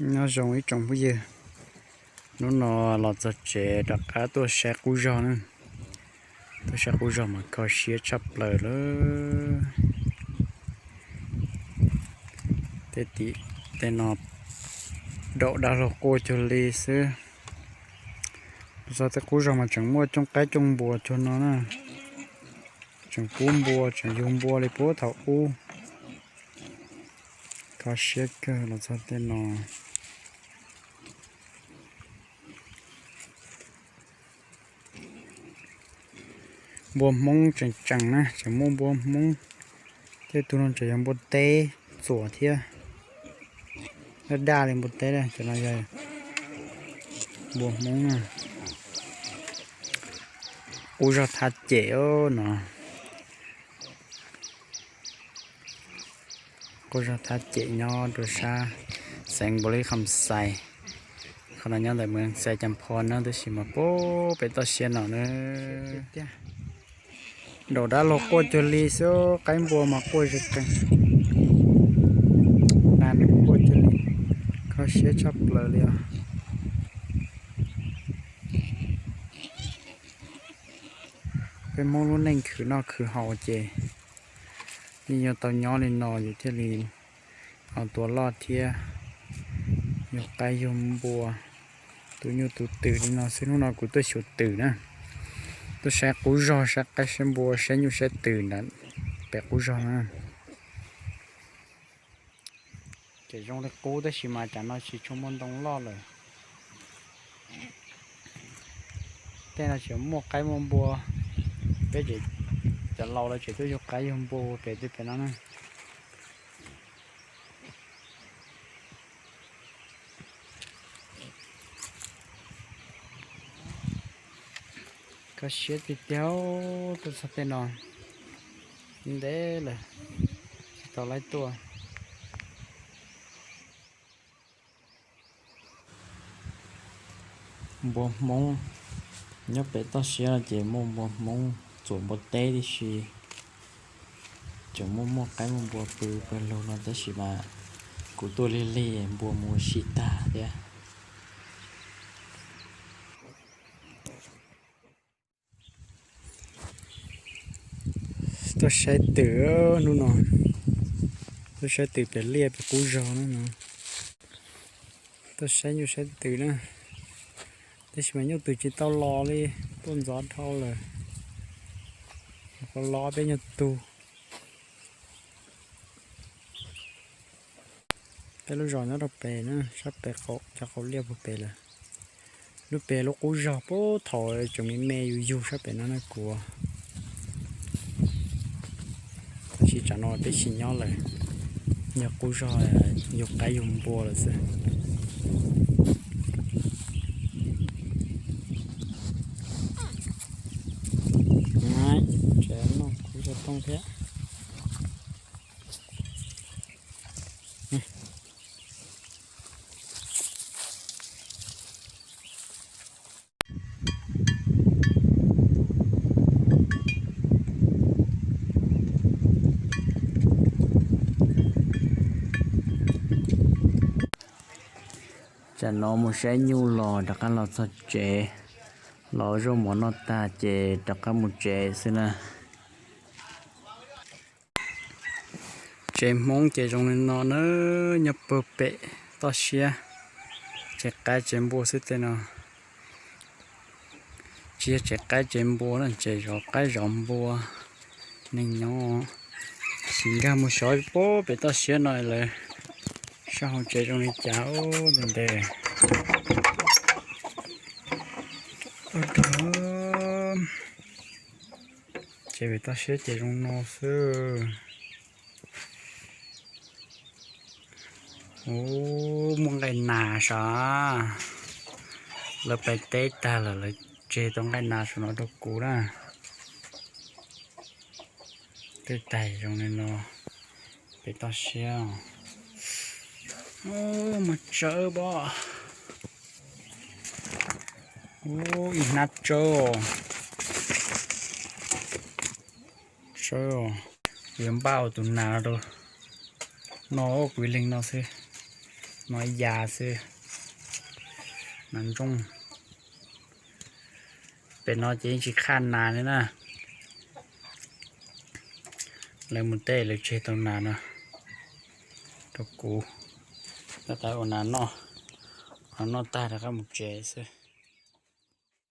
Nyob zoo ib tsoom phooj ywg, hnub no los txog tsev rov qab tuaj saib qub zog na. Tuaj saib qub zog mas kho siab tshaj plaws lawm. Tej tim tej no daum dab laug quaj cuag li xwb. Los txog tej qub zog mas tseem muaj cooj qaib cooj npua cuag no na. Tseem pub npua tseem yug npua li puag thaum ub. Kho siab kawg los txog tej no. Npua Hmoob tseem tseem na, tseem muaj npua Hmoob. Tej tug no tseem yog npua teb txuas thiab. Daj daj li npua teb, cov no yog npua Hmoob na. Qub zog Thaj Cem no. Qub zog Thaj Cem nyob rau sab xeev Npaus Lis Kham Xais. Qhov no nyob ntawm Moos Xais Cas Phos na, tab sis mas puag pem toj siab no na. Daum dab laug quaj cuag li xwb, qaib npua mas quaj zom zaws. Nas quaj cuag li, kho siab tshaj plaws li os. Peb Hmoob lub neej khwv noj khwv haus ces yeej yuav tau nyob li no yus thiaj li ho tua loj thiab yug qaib yug npua, tu nyuj tu twm li no xwb. Hnub no kuv tuaj xyuas twm na, tuaj saib qub zog, saib qaib saib npua, saib nyuj saib twm ntawm pem qub zog na. Ces zoo li qub tab sis mas cas no tsis tshua muaj ntoo loj lawm. Tej no tseem muaj qaib muaj npua, peb ces cov laus lawv tseem tuaj yug qaib yug npua pem tej pem no na. Kho siab tiag tiag, tuaj txog tej no ntev lawm tsis tau laib tuaj. Npua Hmoob nyob pem toj siab no ces muaj npua Hmoob txuas npua teb tib si. Tseem muaj muaj qaib muaj npua pw pawg lug no tab sis mas kuv tuaj lig lig npua mus ua si tag thiab. Tuaj saib twm hnub no, tuaj saib twm pem liaj pem qub zog na no. Tuaj saib nyuj saib twm na, tab sis mas nyuj twm tsis tau los li, tuaj ntxov dhau lawm. Qhov los peb nyuag tug. Peb lub zos nyob rau pem na, sab pem qaum, cov qaum liaj puag pem lawm. Lub pem lub qub zog puag thaum tseem me me yus yug sab pem no na kuv. Tab sis tsam no peb tsis nyob lawm, yog qub zog yug qaib yug npua lawm xwb. Tsev noj kuv zog tooj thiab. Tsam no mus saib nyuj los rov qab los txog tsev, los ua zaub mov noj tag ces rov qab mus tsev xwb na. Tsev Hmoob ces zoo li no na, nyob puag pem toj siab, tsev qaib tsev npua xwb tej no. Tsis yog tsev qaib tsev npua na, tsev zov qaib zov npua. Neeg nyob sis nkag mus xyov puag pem toj siab no lawm, sab hauv tsev zoo li cas ntev ntev. Tsev pem toj siab ces zoo no xwb. Ub, muaj nqaij nas sav. Lawv pais teb tag lawm lawv tseg tau nqaij nas saum no rau kuv na. Tej tais zoo li no, pem toj siab. Ub, muaj tsawb pob. Ub, ib hnab tsawb. Tsawb os. Kuv yuav npaj ua tus nas rau no, kuv ib leeg no xwb. Muaj ib ya xwb. Nas ntsooj. Pem no ces yeej tsis qhaj nas li na. Lawv mus teb lawv tseg tau nas no rau kuv, rau qab ua nas noj, ho noj tag rov qab mus tsev xwb.